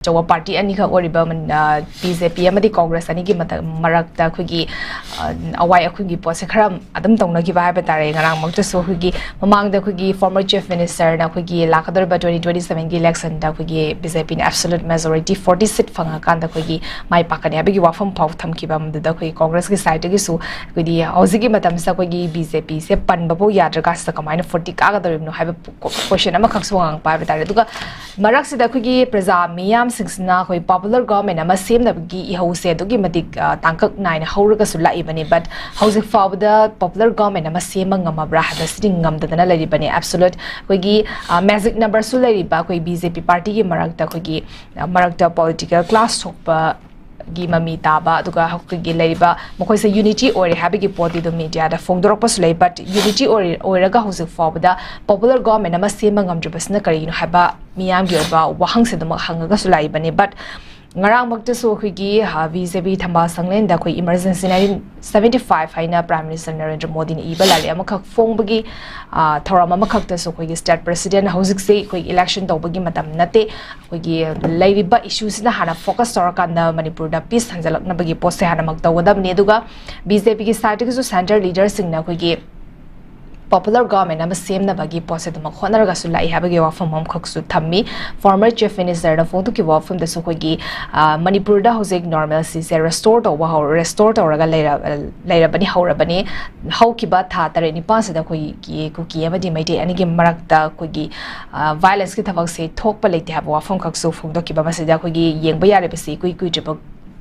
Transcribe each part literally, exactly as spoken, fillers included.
ꯑꯆꯧꯕ ꯄꯥꯔꯇꯤ ꯑꯅꯤꯈꯛ ꯑꯣꯏꯔꯤꯕ ꯕꯤ ꯖꯦ ꯄꯤ ꯑꯃꯗꯤ ꯀꯣꯡꯒ꯭ꯔꯦꯁ ꯑꯅꯤꯒꯤ ꯃꯔꯛꯇ ꯑꯩꯈꯣꯏꯒꯤ ꯑꯋꯥꯏ ꯑꯩꯈꯣꯏꯒꯤ ꯄꯣꯠꯁꯦ ꯈꯔ ꯑꯗꯨꯝ ꯇꯧꯅꯈꯤꯕ ꯍꯥꯏꯕ ꯇꯥꯔꯦ꯫ ꯉꯔꯥꯡꯃꯛꯇꯁꯨ ꯑꯩꯈꯣꯏꯒꯤ ꯃꯃꯥꯡꯗ ꯑꯩꯈꯣꯏꯒꯤ former chief ministerꯅ ꯑꯩꯈꯣꯏꯒꯤ ꯂꯥꯛꯀꯗꯧꯔꯤꯕ twenty twenty sevenꯒꯤ electionꯗ ꯑꯩꯈꯣꯏꯒꯤ ꯕꯤ ꯖꯦ ꯄꯤꯅ absolute majority forty seat ꯐꯪꯉꯀꯥꯟꯗ ꯑꯩꯈꯣꯏꯒꯤ ꯃꯥꯏ ꯄꯥꯛꯀꯅꯤ ꯍꯥꯏꯕꯒꯤ ꯋꯥꯐꯝ ꯐꯥꯎ ꯊꯝꯈꯤꯕ ꯑꯃꯗꯨꯗ ꯑꯩꯈꯣꯏꯒꯤ ꯀꯣꯡꯒ꯭ꯔꯦꯁꯀꯤ sideꯇꯒꯤꯁꯨ ꯑꯩꯈꯣꯏꯗꯤ ꯍꯧꯖꯤꯛꯀꯤ ꯃꯇꯝꯁꯤꯗ ꯑꯩꯈꯣꯏꯒꯤ ꯕꯤ ꯖꯦ ꯄꯤꯁꯦ ꯄꯟꯕꯐꯥꯎ ꯌꯥꯗ꯭ꯔꯀꯥꯟꯁꯤꯗ ꯀꯃꯥꯏꯅ forty ꯀꯥꯒꯗꯧꯔꯤꯕꯅꯣ ꯍꯥꯏꯕ question ꯑꯃꯈꯛꯁꯨ ꯍꯪꯉꯛꯄ ꯍꯥꯏꯕ ꯇꯥꯔꯦ꯫ ꯑꯗꯨꯒ ꯃꯔꯛꯁꯤꯗ ꯑꯩꯈꯣꯏꯒꯤ ꯄ꯭ꯔꯖꯥ ꯃꯤꯌꯥꯝꯁꯤꯡꯁꯤꯅ ꯑꯩꯈꯣꯏ popular government ꯑꯃ ꯁꯦꯝꯅꯕꯒꯤ ꯏꯍꯧꯁꯦ ꯑꯗꯨꯛꯀꯤ ꯃꯇꯤꯛ ꯇꯥꯡꯀꯛ ꯅꯥꯏꯅ ꯍꯧꯔꯒꯁꯨ ꯂꯥꯛꯏꯕꯅꯤ꯫ But ꯍꯧꯖꯤꯛ ꯐꯥꯎꯕꯗ popular government ꯑꯃ ꯁꯦꯝꯕ ꯉꯝꯃꯕ꯭ꯔꯥ ꯍꯥꯏꯕꯁꯤꯗꯤ ꯉꯝꯗꯗꯅ ꯂꯩꯔꯤꯕꯅꯤ꯫ Absolute ꯑꯩꯈꯣꯏꯒꯤ magic numberꯁꯨ ꯂꯩꯔꯤꯕ ꯑꯩꯈꯣꯏ ꯕꯤ ꯖꯦ ꯄꯤ ꯄꯥꯔꯇꯤꯒꯤ ꯃꯔꯛꯇ ꯑꯩꯈꯣꯏꯒꯤ ꯃꯔꯛꯇ political clash ꯊꯣꯛꯄ ꯒꯤ ꯃꯃꯤ ꯇꯥꯕ, ꯑꯗꯨꯒ ꯑꯩꯈꯣꯏꯒꯤ ꯂꯩꯔꯤꯕ ꯃꯈꯣꯏꯁꯦ unity ꯑꯣꯏꯔꯦ ꯍꯥꯏꯕꯒꯤ ꯄꯣꯠꯇꯤ ꯑꯗꯨꯝ mediaꯗ ꯐꯣꯡꯗꯣꯔꯛꯄꯁꯨ ꯂꯩ꯫ But unity ꯑꯣꯏꯔ-, ꯑꯣꯏꯔꯒ ꯍꯧꯖꯤꯛ ꯐꯥꯎꯕꯗ popular government ꯑꯃ ꯁꯦꯝꯕ ꯉꯝꯗ꯭ꯔꯤꯕꯁꯤꯅ ꯀꯔꯤꯒꯤꯅꯣ ꯍꯥꯏꯕ ꯃꯤꯌꯥꯝꯒꯤ ꯑꯣꯏꯕ ꯋꯥꯍꯪꯁꯦ ꯑꯗꯨꯃꯛ ꯍꯪꯉꯒꯁꯨ ꯂꯥꯛꯏꯕꯅꯤ꯫ But ꯉꯔꯥꯡꯃꯛꯇꯁꯨ ꯑꯩꯈꯣꯏꯒꯤ ꯕꯤ ꯖꯦ ꯄꯤ ꯊꯝꯕꯥꯜ ꯁꯪꯂꯦꯟꯗ ꯑꯩꯈꯣꯏ emergency nineteen seventy five ꯍꯥꯏꯅ Prime Minister ꯅꯔꯦꯟꯗ꯭ꯔ ꯃꯣꯗꯤꯅ ꯏꯕ ꯂꯥꯏꯔꯤꯛ ꯑꯃꯈꯛ ꯐꯣꯡꯕꯒꯤ ꯊꯧꯔꯝ ꯑꯃꯈꯛꯇꯁꯨ ꯑꯩꯈꯣꯏꯒꯤ state president ꯍꯧꯖꯤꯛꯁꯦ ꯑꯩꯈꯣꯏ election ꯇꯧꯕꯒꯤ ꯃꯇꯝ ꯅꯠꯇꯦ, ꯑꯩꯈꯣꯏꯒꯤ ꯂꯩꯔꯤꯕ issueꯁꯤꯅ ꯍꯥꯟꯅ focus ꯇꯧꯔꯀꯥꯟꯗ ꯃꯅꯤꯄꯨꯔꯗ peace ꯍꯟꯖꯜꯂꯛꯅꯕꯒꯤ ꯄꯣꯠꯁꯦ ꯍꯥꯟꯅꯃꯛ ꯇꯧꯒꯗꯕꯅꯤ꯫ ꯑꯗꯨꯒ ꯕꯤ ꯖꯦ ꯄꯤꯒꯤ sideꯇꯒꯤꯁꯨ central leaderꯁꯤꯡꯅ ꯑꯩꯈꯣꯏꯒꯤ popular government ꯑꯃ ꯁꯦꯝꯅꯕꯒꯤ ꯄꯣꯠꯁꯦ ꯑꯗꯨꯃꯛ ꯍꯣꯠꯅꯔꯒꯁꯨ ꯂꯥꯛꯏ ꯍꯥꯏꯕꯒꯤ ꯋꯥꯐꯝ ꯑꯃꯈꯛꯁꯨ ꯊꯝꯃꯤ꯫ Former chief ministerꯅ ꯐꯣꯡꯗꯣꯛꯈꯤꯕ ꯋꯥꯐꯝꯗꯁꯨ ꯑꯩꯈꯣꯏꯒꯤ ꯃꯅꯤꯄꯨꯔꯗ ꯍꯧꯖꯤꯛ normalcyꯁꯦ restore ꯇꯧꯕ ꯍꯧ-, restore ꯇꯧꯔꯒ ꯂꯩꯔ-, ꯂꯩꯔꯕꯅꯤ, ꯍꯧꯔꯕꯅꯤ꯫ ꯍꯧꯈꯤꯕ ꯊꯥ ꯇꯔꯦꯠ ꯅꯤꯄꯥꯜꯁꯤꯗ ꯑꯩꯈꯣꯏꯒꯤ ꯀꯨꯀꯤ ꯑꯃꯗꯤ ꯃꯩꯇꯩ ꯑꯅꯤꯒꯤ ꯃꯔꯛꯇ ꯑꯩꯈꯣꯏꯒꯤ violenceꯀꯤ ꯊꯕꯛꯁꯦ ꯊꯣꯛꯄ ꯂꯩꯇꯦ ꯍꯥꯏꯕ ꯋꯥꯐꯝꯈꯛꯁꯨ ꯐꯣꯡꯗꯣꯛꯈꯤꯕ꯫ ꯃꯁꯤꯗ ꯑꯩꯈꯣꯏꯒꯤ ꯌꯦꯡꯕ ꯌꯥꯔꯤꯕꯁꯤ ꯏꯀꯨꯏ ꯀꯨꯏꯗ꯭ꯔꯤꯕ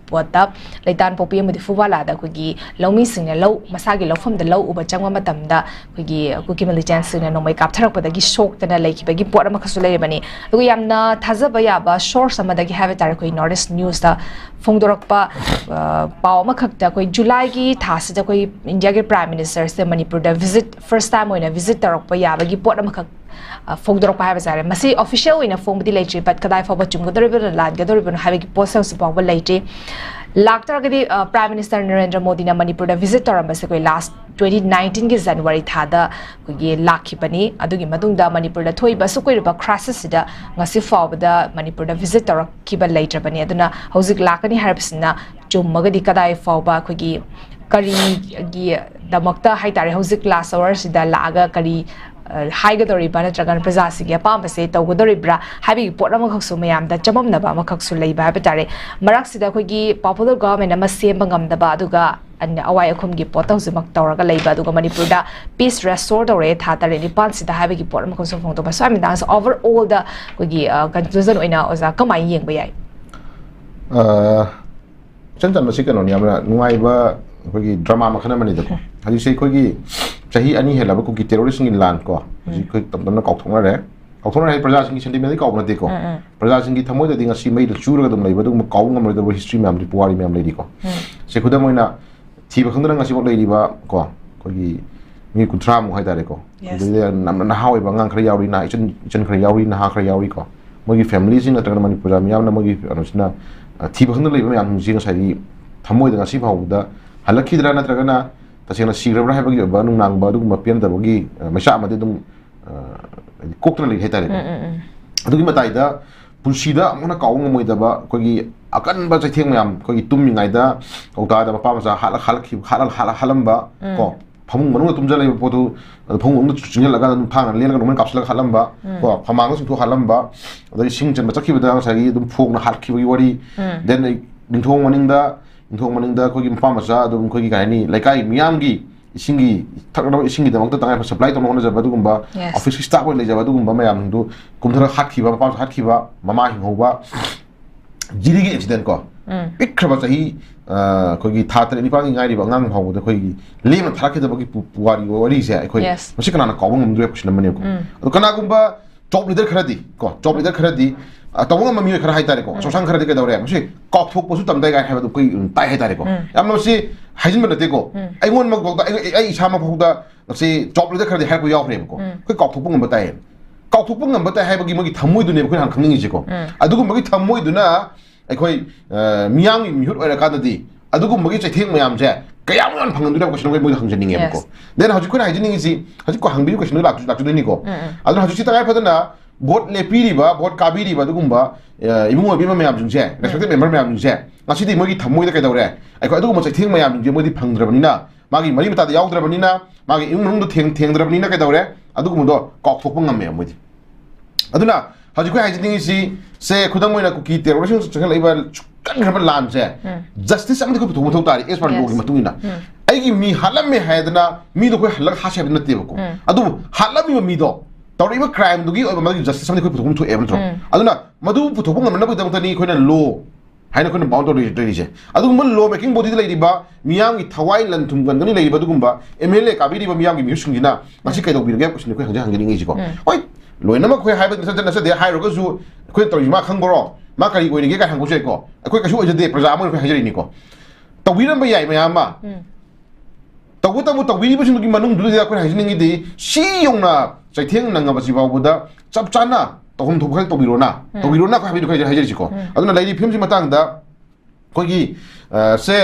ꯄꯣꯠꯇ ꯂꯩꯇꯥꯟꯄꯣꯛꯄꯤ ꯑꯃꯗꯤ ꯐꯨꯕꯥꯂꯥꯗ ꯑꯩꯈꯣꯏꯒꯤ ꯂꯧꯃꯤꯁꯤꯡꯅ ꯂꯧ, ꯃꯁꯥꯒꯤ ꯂꯧꯐꯝꯗ ꯂꯧ ꯎꯕ ꯆꯪꯕ ꯃꯇꯝꯗ ꯑꯩꯈꯣꯏꯒꯤ ꯀꯨꯀꯤ militantꯁꯤꯡꯅ ꯅꯣꯡꯃꯩ ꯀꯥꯞꯊꯔꯛꯄꯗꯒꯤ ꯁꯣꯛꯇꯅ ꯂꯩꯈꯤꯕꯒꯤ ꯄꯣꯠ ꯑꯃꯈꯛꯁꯨ ꯂꯩꯔꯤꯕꯅꯤ꯫ ꯑꯗꯨꯒ ꯌꯥꯝꯅ ꯊꯥꯖꯕ ꯌꯥꯕ source ꯑꯃꯗꯒꯤ ꯍꯥꯏꯕ ꯇꯥꯔꯦ, ꯑꯩꯈꯣꯏ North East Newsꯇ ꯐꯣꯡꯗꯣꯔꯛꯄ ꯄꯥꯎ ꯑꯃꯈꯛꯇ ꯑꯩꯈꯣꯏ Julyꯒꯤ ꯊꯥꯁꯤꯗ ꯑꯩꯈꯣꯏ Indiaꯒꯤ Prime Ministerꯁꯦ ꯃꯅꯤꯄꯨꯔꯗ visit, first time ꯑꯣꯏꯅ visit ꯇꯧꯔꯛꯄ ꯌꯥꯕꯒꯤ ꯄꯣꯠ ꯑꯃꯈꯛ ꯐꯣꯡꯗꯣꯔꯛꯄ ꯍꯥꯏꯕ ꯇꯥꯔꯦ꯫ ꯃꯁꯤ official ꯑꯣꯏꯅ ꯐꯣꯡꯕꯗꯤ ꯂꯩꯇ꯭ꯔꯤ, but ꯀꯗꯥꯏ ꯐꯥꯎꯕ ꯆꯨꯝꯒꯗꯧꯔꯤꯕꯅꯣ ꯂꯥꯟꯒꯗꯧꯔꯤꯕꯅꯣ ꯍꯥꯏꯕꯒꯤ ꯄꯣꯠꯁꯦ ꯍꯧꯖꯤꯛ ꯐꯥꯎꯕ ꯂꯩꯇ꯭ꯔꯤ꯫ ꯂꯥꯛꯇ꯭ꯔꯒꯗꯤ Prime Minister ꯅꯔꯦꯟꯗ꯭ꯔ ꯃꯣꯗꯤꯅ ꯃꯅꯤꯄꯨꯔꯗ visit ꯇꯧꯔꯝꯕꯁꯦ ꯑꯩꯈꯣꯏ last ꯇ꯭ꯋꯦꯟꯇꯤ ꯅꯥꯏꯟꯇꯤꯟꯒꯤ ꯖꯅꯋꯥꯔꯤ ꯊꯥꯗ ꯑꯩꯈꯣꯏꯒꯤ ꯂꯥꯛꯈꯤꯕꯅꯤ꯫ ꯑꯗꯨꯒꯤ ꯃꯇꯨꯡꯗ ꯃꯅꯤꯄꯨꯔꯗ ꯊꯣꯛꯏꯕ ꯑꯁꯨꯛ ꯀꯨꯏꯔꯕ crisis ꯁꯤꯗ ꯉꯁꯤ ꯐꯥꯎꯕꯗ ꯃꯅꯤꯄꯨꯔꯗ visit ꯇꯧꯔꯛꯈꯤꯕ ꯂꯩꯇ꯭ꯔꯕꯅꯤ꯫ ꯑꯗꯨꯅ ꯍꯧꯖꯤꯛ ꯂꯥꯛꯀꯅꯤ ꯍꯥꯏꯔꯕꯁꯤꯅ ꯆꯨꯝꯃꯒꯗꯤ ꯀꯗꯥꯏ ꯐꯥꯎꯕ ꯑꯩꯈꯣꯏꯒꯤ ꯀꯔꯤꯒꯤꯗꯃꯛꯇ ꯍꯥꯏꯇꯥꯔꯦ ꯍꯧꯖꯤꯛ last hour ꯁꯤꯗ ꯂꯥꯛꯑꯒ ꯀꯔꯤ, ꯑ, ꯍꯥꯏꯒꯗꯧꯔꯤꯕ ꯅꯠꯇ꯭ꯔꯒꯅ ꯄ꯭ꯔꯖꯥꯁꯤꯡꯒꯤ ꯑꯄꯥꯝꯕꯁꯦ ꯇꯧꯒꯗꯧꯔꯤꯕ꯭ꯔꯥ ꯍꯥꯏꯕꯒꯤ ꯄꯣꯠ ꯑꯃꯈꯛꯁꯨ ꯃꯌꯥꯝꯗ ꯆꯃꯝꯅꯕ ꯑꯃꯈꯛꯁꯨ ꯂꯩꯕ ꯍꯥꯏꯕ ꯇꯥꯔꯦ꯫ ꯃꯔꯛꯁꯤꯗ ꯑꯩꯈꯣꯏꯒꯤ popular government ꯑꯃ ꯁꯦꯝꯕ ꯉꯝꯗꯕ, ꯑꯗꯨꯒ ꯑꯟ-, ꯑꯋꯥꯏ ꯑꯈꯨꯝꯒꯤ ꯄꯣꯠꯇ ꯍꯧꯖꯤꯛꯃꯛ ꯇꯧꯔꯒ ꯂꯩꯕ, ꯑꯗꯨꯒ ꯃꯅꯤꯄꯨꯔꯗ peace restore ꯇꯧꯔꯛꯑꯦ ꯊꯥ ꯇꯔꯦꯠ ꯅꯤꯄꯥꯟꯁꯤꯗ ꯍꯥꯏꯕꯒꯤ ꯄꯣꯠ ꯑꯃꯈꯛꯁꯨ ꯐꯣꯡꯗꯣꯛꯄ꯫ ꯁ꯭ꯋꯥꯃꯤ ꯃꯦꯗꯥꯝꯁꯦ overall ꯗ ꯑꯩꯈꯣꯏꯒꯤ, ꯑ, conclusion ꯑꯣꯏꯅ ꯑꯣꯖꯥ ꯀꯃꯥꯏꯅ ꯌꯦꯡꯕ ꯌꯥꯏ? ꯑ, ꯏꯆꯝ ꯆꯝꯕꯁꯤ ꯀꯩꯅꯣꯅꯤ, ꯌꯥꯝꯅ ꯅꯨꯡꯉꯥꯏꯕ ꯑꯩꯈꯣꯏꯒꯤ drama ꯃꯈꯜ ꯑꯃꯅꯤꯗꯀꯣ꯫ ꯍꯧꯖꯤꯛꯁꯦ ꯑꯩꯈꯣꯏꯒꯤ ꯆꯍꯤ ꯑꯅꯤ ꯍꯦꯜꯂꯕ ꯀꯨꯀꯤ terrorist ꯁꯤꯡꯒꯤ ꯂꯥꯟ ꯀꯣ, ꯍꯧꯖꯤꯛ ꯑꯩꯈꯣꯏ ꯇꯞ ꯇꯞꯅ ꯀꯥꯎꯊꯣꯛꯅꯔꯦ꯫ ꯀꯥꯎꯊꯣꯛꯅꯔꯦ ꯍꯥꯏ ꯄ꯭ꯔꯖꯥꯁꯤꯡꯒꯤ sentiment ꯗꯤ ꯀꯥꯎꯕ ꯅꯠꯇꯦꯀꯣ꯫ ꯎꯝ, ꯎꯝ꯫ ꯄ꯭ꯔꯖꯥꯁꯤꯡꯒꯤ ꯊꯃꯣꯏꯗꯗꯤ ꯉꯁꯤ ꯃꯩꯗ ꯆꯨꯔꯒ ꯑꯗꯨꯝ ꯂꯩꯕ ꯑꯗꯨꯒꯨꯝꯕ ꯀꯥꯎꯕ ꯉꯝꯂꯣꯏꯗꯕ history ꯃꯌꯥꯝꯗꯤ, ꯄꯨꯋꯥꯔꯤ ꯃꯌꯥꯝ ꯂꯩꯔꯤꯀꯣ꯫ ꯎꯝ꯫ ꯁꯦ, ꯈꯨꯗꯝ ꯑꯣꯏꯅ ꯊꯤꯕ ꯈꯪꯗꯅ ꯉꯁꯤꯐꯥꯎ ꯂꯩꯔꯤꯕ ꯀꯣ, ꯑꯩꯈꯣꯏꯒꯤ ꯃꯤ ꯀꯨꯟꯊ꯭ꯔꯥꯃꯨꯛ ꯍꯥꯏꯇꯥꯔꯦꯀꯣ꯫ Yes. ꯑꯗꯨꯗꯩꯗ ꯌꯥꯝꯅ ꯅꯍꯥ ꯑꯣꯏꯕ ꯑꯉꯥꯡ ꯈꯔ ꯌꯥꯎꯔꯤ, ꯅꯍꯥ ꯏꯆꯟ, ꯏꯆꯟ ꯈꯔ ꯌꯥꯎꯔꯤ, ꯅꯍꯥ ꯈꯔ ꯌꯥꯎꯔꯤꯀꯣ꯫ ꯃꯣꯏꯒꯤ family ꯁꯤꯡ ꯅꯠꯇ꯭ꯔꯒꯅ ꯃꯅꯤꯄꯨꯔ ꯃꯤꯌꯥꯝꯅ ꯃꯣꯏꯒꯤ ꯀꯩꯅꯣꯁꯤꯅ, ꯑ, ꯊꯤꯕ ꯈꯪꯗꯅ ꯂꯩꯕ ꯃꯌꯥꯝꯁꯤꯡꯁꯤ ꯉꯁꯥꯏꯒꯤ ꯊꯃꯣꯏꯗ ꯉꯁꯤ ꯐꯥꯎꯕꯗ ꯍꯜꯂꯛꯈꯤꯗ꯭ꯔꯥ ꯅꯠꯇ꯭ꯔꯒꯅ ꯇꯁꯦꯡꯅ ꯁꯤꯈ꯭ꯔꯕ꯭ꯔꯥ ꯍꯥꯏꯕꯒꯤ ꯑꯣꯏꯕ ꯅꯨꯡꯅꯥꯡꯕ ꯑꯗꯨꯒꯨꯝꯕ ꯄꯦꯟꯗꯕꯒꯤ, ꯑ, ꯃꯩꯆꯥꯛ ꯑꯃꯗꯤ ꯑꯗꯨꯝ, ꯑ, ꯍꯥꯏꯗꯤ ꯀꯣꯛꯇꯨꯅ ꯂꯩ ꯍꯥꯏꯇꯥꯔꯦꯀꯣ꯫ ꯎꯝ, ꯎꯝ, ꯎꯝ꯫ ꯑꯗꯨꯒꯤ ꯃꯇꯥꯏꯗ ꯄꯨꯟꯁꯤꯗ ꯑꯃꯨꯛ ꯍꯟꯅ ꯀꯥꯎꯕ ꯉꯝꯃꯣꯏꯗꯕ ꯑꯩꯈꯣꯏꯒꯤ ꯑꯀꯟꯕ ꯆꯩꯊꯦꯡ ꯃꯌꯥꯝ, ꯑꯩꯈꯣꯏꯒꯤ ꯇꯨꯝꯃꯤꯉꯩꯗ ꯀꯧꯇꯥꯗ ꯃꯄꯥ ꯃꯆꯥ ꯍꯥꯠꯂ, ꯍꯥꯠꯂꯛꯈꯤꯕ, ꯍꯥꯠꯂ, ꯍꯥꯠꯂ, ꯍꯥꯠꯂꯝꯕ, ꯎꯝ꯫ ꯀꯣ, ꯐꯃꯨꯡ ꯃꯅꯨꯡꯗ ꯇꯨꯝꯖ ꯂꯩꯕ ꯄꯣꯠꯇꯨ, ꯑꯗꯨ ꯐꯃꯨꯡ ꯃꯅꯨꯡꯗ ꯆꯤꯡꯁꯤꯜꯂꯒ ꯑꯗꯨꯝ ꯊꯥꯡꯅ ꯂꯦꯜꯂꯒ ꯅꯣꯡꯃꯩꯅ ꯀꯥꯞꯁꯤꯜꯂꯒ ꯍꯥꯠꯂꯝꯕ, ꯎꯝ꯫ ꯀꯣ, ꯐꯃꯥꯡꯗ ꯆꯤꯡꯊꯣꯛ ꯍꯥꯠꯂꯝꯕ, ꯑꯗꯒꯤ ꯁꯤꯡ ꯆꯟꯕ ꯆꯠꯈꯤꯕꯗ ꯉꯁꯥꯏꯒꯤ ꯑꯗꯨꯝ ꯐꯣꯡꯅ ꯍꯥꯠꯈꯤꯕꯒꯤ ꯋꯥꯔꯤ, ꯎꯝ꯫ Then ꯑꯩ ꯅꯤꯡꯊꯧ ꯃꯅꯤꯡꯗ, ꯅꯤꯡꯊꯧ ꯃꯅꯤꯡꯗ ꯑꯩꯈꯣꯏꯒꯤ ꯃꯄꯥ ꯃꯆꯥ ꯑꯗꯨꯝ ꯑꯩꯈꯣꯏꯒꯤ ꯀꯩ ꯍꯥꯏꯅꯤ, ꯂꯩꯀꯥꯏ ꯃꯤꯌꯥꯝꯒꯤ ꯏꯁꯤꯡꯒꯤ, ꯊꯛꯅꯕ ꯏꯁꯤꯡꯒꯤꯗꯃꯛꯇ ꯇꯉꯥꯏ ꯐꯗꯅ supply ꯇꯧꯅꯕ ꯍꯣꯠꯅꯖꯕ ꯑꯗꯨꯒꯨꯝꯕ, Yes. office ꯀꯤ staff ꯑꯣꯏꯅ ꯂꯩꯖꯕ ꯑꯗꯨꯒꯨꯝꯕ ꯃꯌꯥꯝꯗꯨ ꯀꯨꯝꯊꯔꯒ ꯍꯥꯠꯈꯤꯕ, ꯃꯄꯥ ꯃꯆꯥ ꯍꯥꯠꯈꯤꯕ, ꯃꯃꯥ ꯍꯤꯡꯍꯧꯕ, ꯖꯤꯔꯤꯒꯤ accident ꯀꯣ꯫ ꯎꯝ꯫ ꯄꯤꯛꯈ꯭ꯔꯕ ꯆꯍꯤ, ꯑ, ꯑꯩꯈꯣꯏꯒꯤ ꯊꯥ ꯇꯔꯦꯠ ꯅꯤꯄꯥꯜꯒꯤ ꯉꯥꯏꯔꯤꯕ ꯑꯉꯥꯡ ꯐꯥꯎꯕꯗ ꯑꯩꯈꯣꯏꯒꯤ ꯂꯦꯝꯅ ꯊꯥꯔꯛꯈꯤꯗꯕꯒꯤ ꯄꯨ-, ꯄꯨꯋꯥꯔꯤ ꯋꯥꯔꯤꯁꯦ ꯑꯩꯈꯣꯏ Yes. ꯃꯁꯤ ꯀꯅꯥꯅ ꯀꯥꯎꯕ ꯉꯝꯗꯣꯏ ꯍꯥꯏꯕ question ꯑꯃꯅꯦꯕꯀꯣ꯫ ꯎꯝ꯫ ꯑꯗꯣ ꯀꯅꯥꯒꯨꯝꯕ top leader ꯈꯔꯗꯤ ꯀꯣ, top leader ꯈꯔꯗꯤ, ꯑ, ꯇꯧꯕ ꯉꯝꯕ ꯃꯤꯑꯣꯏ ꯈꯔ ꯍꯥꯏꯇꯥꯔꯦꯀꯣ, ꯎꯝ꯫ ꯑꯆꯧꯁꯥꯡ ꯈꯔꯗꯤ ꯀꯩꯗꯧꯔꯦ, ꯃꯁꯤ ꯀꯥꯎꯊꯣꯛꯄꯁꯨ ꯇꯝꯗꯥꯏ ꯀꯥꯏꯅ ꯍꯥꯏꯕꯗꯣ ꯑꯩꯈꯣꯏ, ꯎꯝ, ꯇꯥꯏ ꯍꯥꯏꯇꯥꯔꯦꯀꯣ꯫ ꯎꯝ꯫ ꯌꯥꯝꯅ ꯃꯁꯤ ꯍꯥꯏꯖꯤꯟꯕ ꯅꯠꯇꯦꯀꯣ꯫ ꯎꯝ꯫ ꯑꯩꯉꯣꯟꯗꯃꯛ ꯐꯥꯎꯗ, ꯑꯩ, ꯑꯩ ꯏꯁꯥꯃꯛ ꯐꯥꯎꯗ ꯃꯁꯤ top leader ꯈꯔꯗꯤ ꯍꯥꯏꯔꯛꯄ ꯌꯥꯎꯈ꯭ꯔꯦꯕꯀꯣ꯫ ꯎꯝ꯫ ꯑꯩꯈꯣꯏ ꯀꯥꯎꯊꯣꯛꯄ ꯉꯝꯕ ꯇꯥꯏꯌꯦ꯫ ꯀꯥꯎꯊꯣꯛꯄ ꯉꯝꯕ ꯇꯥꯏ ꯍꯥꯏꯕꯒꯤ ꯃꯣꯏꯒꯤ ꯊꯃꯣꯏꯗꯨꯅꯦꯕ ꯑꯩꯈꯣꯏꯅ ꯍꯥꯟꯅ ꯈꯪꯅꯤꯡꯉꯤꯁꯦꯀꯣ꯫ ꯎꯝ꯫ ꯑꯗꯨꯒꯨꯝꯕꯒꯤ ꯊꯃꯣꯏꯗꯨꯅ ꯑꯩꯈꯣꯏ, ꯑ, ꯃꯤꯌꯥꯝꯒꯤ ꯃꯤꯍꯨꯠ ꯑꯣꯏꯔꯀꯥꯟꯗꯗꯤ ꯑꯗꯨꯒꯨꯝꯕꯒꯤ ꯆꯩꯊꯦꯡ ꯃꯌꯥꯝꯁꯦ ꯀꯌꯥꯃꯨꯛ ꯌꯥꯝꯅ ꯐꯪꯍꯟꯗꯣꯏꯅꯣ ꯍꯥꯏꯕ question ꯑꯃ ꯃꯣꯏꯗ ꯍꯪꯖꯅꯤꯡꯉꯦꯕꯀꯣ꯫ Yes. Then ꯍꯧꯖꯤꯛ ꯑꯩꯈꯣꯏꯅ ꯍꯥꯏꯖꯅꯤꯡꯉꯤꯁꯤ, ꯍꯧꯖꯤꯛ ꯀꯣ ꯍꯪꯕꯤꯔꯤꯕ question ꯗꯨ ꯂꯥꯛꯇꯣꯏꯅꯤꯀꯣ꯫ ꯎꯝ, ꯎꯝ. ꯑꯗꯨꯅ ꯍꯧꯖꯤꯛꯁꯤ ꯇꯉꯥꯏ ꯐꯗꯅ vote ꯂꯦꯞꯄꯤꯔꯤꯕ, vote ꯀꯥꯕꯤꯔꯤꯕ ꯑꯗꯨꯒꯨꯝꯕ, ꯑ, ꯏꯕꯨꯡꯉꯣ ꯏꯕꯦꯝꯃ ꯃꯌꯥꯝꯁꯤꯡꯁꯦ, respected member ꯃꯌꯥꯝꯁꯤꯡꯁꯦ, ꯉꯁꯤꯗꯤ ꯃꯣꯏꯒꯤ ꯊꯃꯣꯏꯗ ꯀꯩꯗꯧꯔꯦ? ꯑꯩꯈꯣꯏ ꯑꯗꯨꯒꯨꯝꯕ ꯆꯩꯊꯦꯡ ꯃꯌꯥꯝꯁꯤꯡꯁꯦ ꯃꯣꯏꯗꯤ ꯐꯪꯗ꯭ꯔꯕꯅꯤꯅ, ꯃꯥꯒꯤ ꯃꯔꯤ ꯃꯇꯥꯗ ꯌꯥꯎꯗ꯭ꯔꯕꯅꯤꯅ, ꯃꯥꯒꯤ ꯏꯃꯨꯡ ꯃꯅꯨꯡꯗ ꯊꯦꯡ-, ꯊꯦꯡꯗ꯭ꯔꯕꯅꯤꯅ ꯀꯩꯗꯧꯔꯦ? ꯑꯗꯨꯒꯨꯝꯕꯗꯣ ꯀꯥꯎꯊꯣꯛꯄ ꯉꯝꯃꯦꯕ ꯃꯣꯏꯗꯤ꯫ ꯑꯗꯨꯅ ꯍꯧꯖꯤꯛ ꯑꯩꯈꯣꯏ ꯍꯥꯏꯖꯅꯤꯡꯉꯤꯁꯤ, ꯁꯦ ꯈꯨꯗꯝ ꯑꯣꯏꯅ ꯀꯨꯀꯤ terrorꯁꯤꯡ ꯆꯪꯁꯤꯜꯂꯛꯏꯕ ꯀꯟꯈ꯭ꯔꯕ ꯂꯥꯟꯁꯦ, ꯎꯝ. Justice ꯑꯃꯗꯤ ꯑꯩꯈꯣꯏ ꯄꯨꯊꯣꯛꯄ ꯃꯊꯧ ꯇꯥꯔꯤ, as per Yes. lawꯒꯤ ꯃꯇꯨꯡ ꯏꯟꯅ꯫ ꯎꯝ. ꯑꯩꯒꯤ ꯃꯤ ꯍꯥꯠꯂꯝꯃꯦ ꯍꯥꯏꯗꯅ ꯃꯤꯗꯣ ꯑꯩꯈꯣꯏ ꯍꯜꯂꯒ ꯍꯥꯠꯁꯦ ꯍꯥꯏꯕ ꯅꯠꯇꯦꯕꯀꯣ꯫ ꯎꯝ. ꯑꯗꯨꯕꯨ ꯍꯥꯠꯂꯝꯃꯤꯕ ꯃꯤꯗꯣ ꯇꯧꯔꯛꯏꯕ crimeꯗꯨꯒꯤ ꯑꯣꯏꯕ ꯃꯥꯒꯤ justice ꯑꯃꯗꯤ ꯑꯩꯈꯣꯏ ꯄꯨꯊꯣꯛꯐꯝ ꯊꯣꯛꯑꯦꯕ ꯅꯠꯇ꯭ꯔꯣ? ꯎꯝ. ꯑꯗꯨꯅ ꯃꯗꯨ ꯄꯨꯊꯣꯛꯄ ꯉꯝꯅꯕꯒꯤꯗꯃꯛꯇꯅꯤ ꯑꯩꯈꯣꯏꯅ law ꯍꯥꯏꯅ ꯑꯩꯈꯣꯏꯅ bound ꯇꯧꯔꯤꯁꯦ꯫ ꯑꯗꯨꯒꯨꯝꯕ law making bodyꯗ ꯂꯩꯔꯤꯕ ꯃꯤꯌꯥꯝꯒꯤ ꯊꯋꯥꯏ ꯂꯟ ꯊꯨꯝ ꯀꯟꯒꯅꯤ ꯂꯩꯔꯤꯕ ꯑꯗꯨꯒꯨꯝꯕ MLA ꯀꯥꯕꯤꯔꯤꯕ ꯃꯤꯌꯥꯝꯒꯤ ꯃꯤꯍꯨꯠꯁꯤꯡꯁꯤꯅ ꯉꯁꯤ ꯀꯩꯗꯧꯕꯤꯔꯒꯦ ꯍꯥꯏꯕ question ꯑꯩꯈꯣꯏ ꯍꯪꯖ ꯍꯪꯖꯅꯤꯡꯉꯤꯁꯤꯀꯣ꯫ ꯎꯝ. ꯍꯣꯏ, ꯂꯣꯏꯅꯃꯛ ꯑꯩꯈꯣꯏ ꯍꯥꯏꯕ ꯅꯠꯆ-, ꯅꯠꯆꯗꯦ ꯍꯥꯏꯔꯒꯁꯨ ꯑꯩꯈꯣꯏꯅ ꯇꯧꯔꯤꯁꯤ ꯃꯥ ꯈꯪꯕ꯭ꯔꯣ? ꯃꯥ ꯀꯔꯤ ꯑꯣꯏꯔꯤꯒꯦ ꯀꯥꯏꯅ ꯍꯪꯕꯁꯨ ꯌꯥꯏꯀꯣ꯫ ꯑꯩꯈꯣꯏ ꯀꯩꯁꯨ ꯑꯣꯏꯖꯗꯦ, ꯄ꯭ꯔꯖꯥ ꯑꯃ ꯑꯣꯏꯅ ꯑꯩꯈꯣꯏ ꯍꯥꯏꯖꯔꯤꯅꯤꯀꯣ꯫ ꯇꯧꯕꯤꯔꯝꯕ ꯌꯥꯏ ꯃꯌꯥꯝ ꯑꯃ꯫ ꯎꯝ. ꯇꯧꯕꯇꯕꯨ ꯇꯧꯕꯤꯔꯤꯕꯁꯤꯡꯗꯨꯒꯤ ꯃꯅꯨꯡꯗꯨꯗ ꯑꯩꯈꯣꯏꯅ ꯍꯥꯏꯖꯅꯤꯡꯉꯤꯗꯤ, ꯁꯤ ꯌꯧꯅ ꯆꯩꯊꯦꯡ ꯅꯪꯉꯕꯁꯤ ꯐꯥꯎꯕꯗ ꯆꯞ ꯆꯥꯅ ꯇꯧꯐꯝ ꯊꯣꯛꯄ ꯈꯔ ꯇꯧꯕꯤꯔꯣꯅ, ꯎꯝ. ꯇꯧꯕꯤꯔꯣꯅ ꯑꯩꯈꯣꯏ ꯍꯥꯏꯕꯤꯗꯨ ꯑꯩꯈꯣꯏ ꯍꯥꯏꯖꯔꯤꯁꯤꯀꯣ꯫ ꯎꯝ. ꯑꯗꯨꯅ ꯂꯩꯔꯤꯕ ꯐꯤꯕꯝꯁꯤ ꯃꯇꯥꯡꯗ ꯑꯩꯈꯣꯏꯒꯤ, ꯑ, ꯁꯦ,